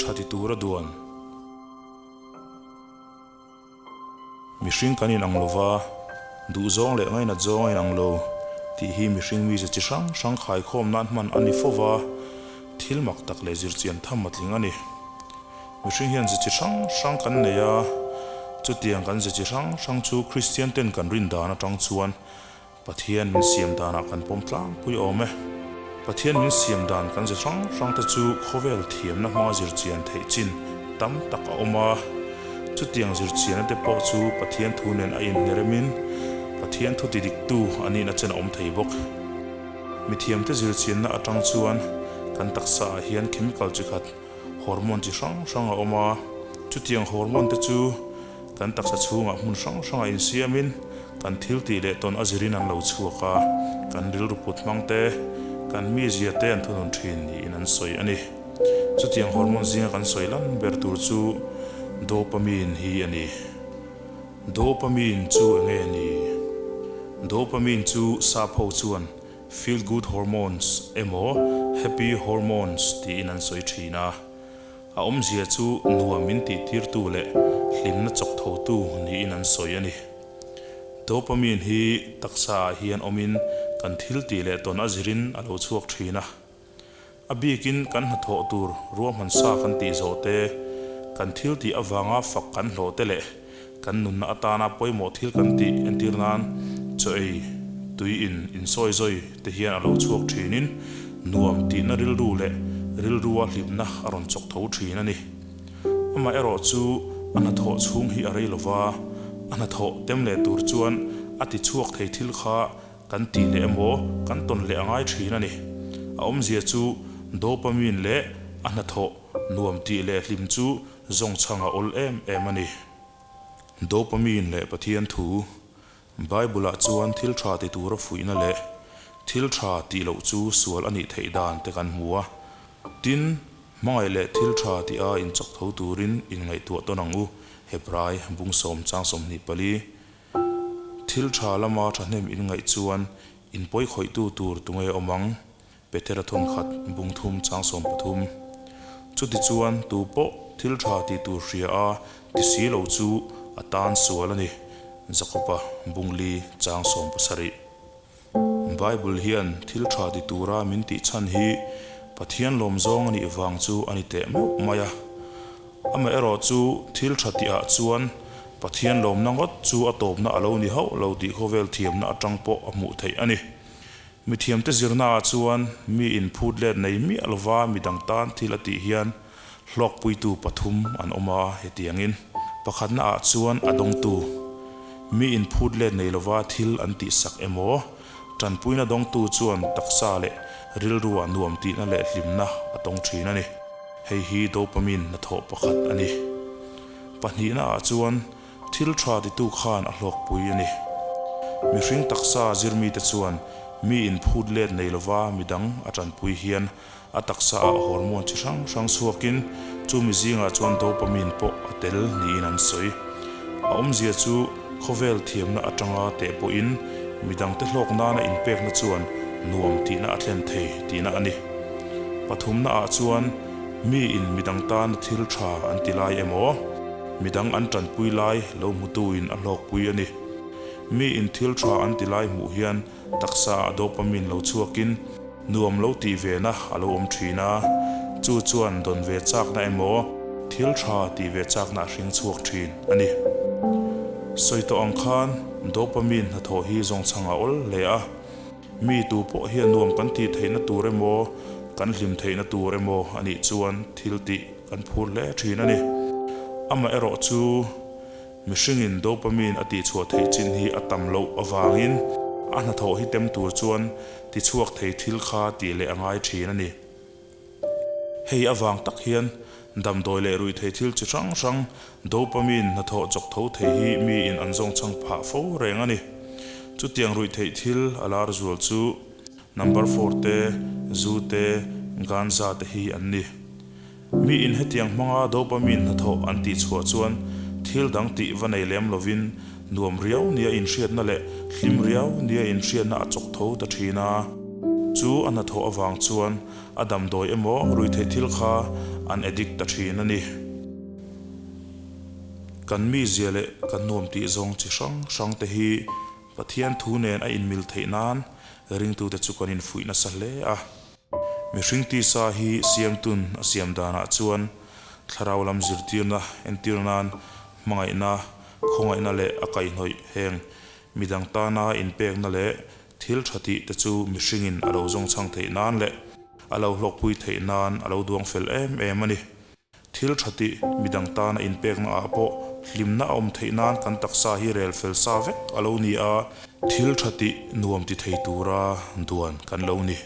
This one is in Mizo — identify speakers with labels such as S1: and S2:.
S1: tha ti tura duan. Mihring kan inang lo va, duhzawng leh ngainat zawng a inang lo tih hi mihring mize chi hrang hrang khaikhawm nan hman a ni fo va, thil mak tak leh zirchian tham a tling a ni. Mihring hian ze chi hrang hrang kan nei a, chutiang kan ze chi hrang hrang chu Kristian ten kan rin dan atang chuan Pathian min siam danah kan pawm tlangpui awm e. Pathian min siam dan kan ze hrang hrang te chu khawvel thiamna hmanga zirchian theih chin tam tak a awm a. Chutiang zirchianna te pawh chu Pathian thu nen a inhneremin Pathian thu tidiktu a nihna chen a awm thei bawk. Mithiamte zirchianna atang chuan kan taksa ah hian chemical chi khat Hormone chi hrang hrang a awm a, chutiang hormone te chu kan taksa chhungah hmun hrang hrangah insiamin kan thil tih leh tawn a zirin an lo chhuak a, kan rilru put hmang te, kan mizia te an thunun thin niin an sawi a ni. Chutiang hormone zinga kan sawi lan ber tur chu dopamine hi a ni. Dopamine chu enge ni? Dopamine chu sap ho chuan Feel good hormones emaw happy hormones tiin an sawi thin a, a awmzia chu nuam min tihtirtu leh hlimna chawk thotu niin an sawi a ni. Dopamine hi taksa ah hian awmin kan thil tih leh tawn a zirin a lo chhuak thin a. A bikin kan hnathawh tur ruahman sa kan tih zawh te, kan thil tih avanga fak kan hlawh te leh kan nunna atana pawimawh thil kan tih entir nan chaw ei, tui in, insawi zawi te hian a lo chhuak thinin nuam tihna rilru leh rilrua hlimna a rawn chawk tho thin a ni. Amaherawh chu a hnathawh chhung hi a rei lova, a hnathawh tem leh tur chuan a ti chhuak thei thil kha Kan tih leh emaw kan tawn leh a ngai thin a ni. A awmzia chu dopamine leh a hnathawh nuam tih leh hlim chu zawngchhang a awl em em a ni. Dopamine leh Pathian thu, Bible-ah chuan thil tha ti tura fuihna leh thil tha tih loh chu sual a nih theih dan te kan hmu a. Tin, hmangaih leh thil tha tih a inchawk tho turin inngaihtuah tawn ang u, Hebrai bung sawm chang 24. Thil tha lama thahnem in ngaih chuan in pawi khawihtu tur tunge awm ang? Petera thawn khat bung thum chang 13. Chuti chuan tu pawh thil tha tih tur hria a ti si lo chu a tan sual a ni, Jakoba bung li chang 17. Bible hian thil tha ti tura min tih chhan hi Pathian lawm zawng a nih vang chu a ni teh meuh mai a. Amaherawh chu thil tha tih ah chuan Pathian lawmna ngawt chu a tawpna a lo ni hauh lo tih khawvel thiamna atang pawh a hmuh theih a ni. Mithiamte zirna ah chuan mi inphut let nei miah lova midang tan thil a tih hian Hlawkpuitu pathum an awm a, hetiangin, pakhatna ah chuan a dawngtu, mi inphut let nei lova thil an tihsak emaw, tanpuina dawngtu chuan taksa leh rilrua nuam tihna leh hlimna a tawng thin a ni. Hei hi dopamine hnathawh pakhat a ni. Pahnihna ah chuan thil tha titu khan a hlawkpui a ni. Mihring taksa zirmite chuan mi inphut let nei lova midang a tanpui hian A taksa ah hormone chi hrang hrang chhuakin chumi zingah chuan dopamine pawh a tel niin an sawi. A awmzia chu khawvel thiamna atanga teh pawhin midangte hlawk nana inpekna chuan nuam tihna a thlen thei tihna a ni. Pathumna ah chuan miin midang tana thil tha an ti lai emaw, midang an tanpui lai lo hmutuin a hlawkpui a ni. Miin thil tha an ti lai hmuh hian Taksa ah dopamine lo chhuakin nuam lo tih ve na a lo awm thin a, chu chuan dawn ve chakna emaw thil tha tih ve chakna a hring chhuak thin a ni. Sawi tawh ang khan dopamine hnathawh hi zawngchhang a awl hle a, mi tu pawh hian nuam kan tih theihna tur emaw kan hlim theihna tur emaw a nih chuan thil tih kan phur hle thin a ni. Amaherawh chu. Mihringin dopamine a tihchhuah theih chin hi a tam loh avangin a hnathawh hi tem tur chuan tichhuak thei thil kha tih leh a ngai thin a ni. Hei avang tak hian damdawi leh ruih thei thil chi hrang hrang dopamine hnathawh chawk tho thei hi miin an zawng chhang phah fo reng a ni. Chutiang ruih theih thil a lar zual chu number four te, zu te, ganja te hi an ni. Mi in hetiang hmanga dopamine hnathawh an tih chhuah chuan thil dang tih va nei lem lovin nuam riau nia inhriatna leh hlim riau nia inhriatna a chawk tho ta thin a. Chu a hnathawh avang chuan a damdawi emaw ruihtheih thil kha An addict ta thin a ni. Kan mizia leh kan nuam tih zawng chi hrang hrang te hi Pathian thu nen a inmil theih nan ringtute chu kan infuih nasa hle a. Mihring tisa hi siamtun a siam danah chuan thlarau lam zirtirna entir nan hmangaihna, khawngaihna leh a kaihhnawih heng midang tana inpekna leh thil tha tih te chu mihringin a lo zawngchhang theih nan leh a lo hlawkpui theih nan a lo duang fel em em a ni. Thil tha tih midang tana inpekna ah pawh hlimna a awm theih nan kan taksa hi rel fel sa vek a lo ni a, thil tha tih nuam ti thei tura duan kan lo ni.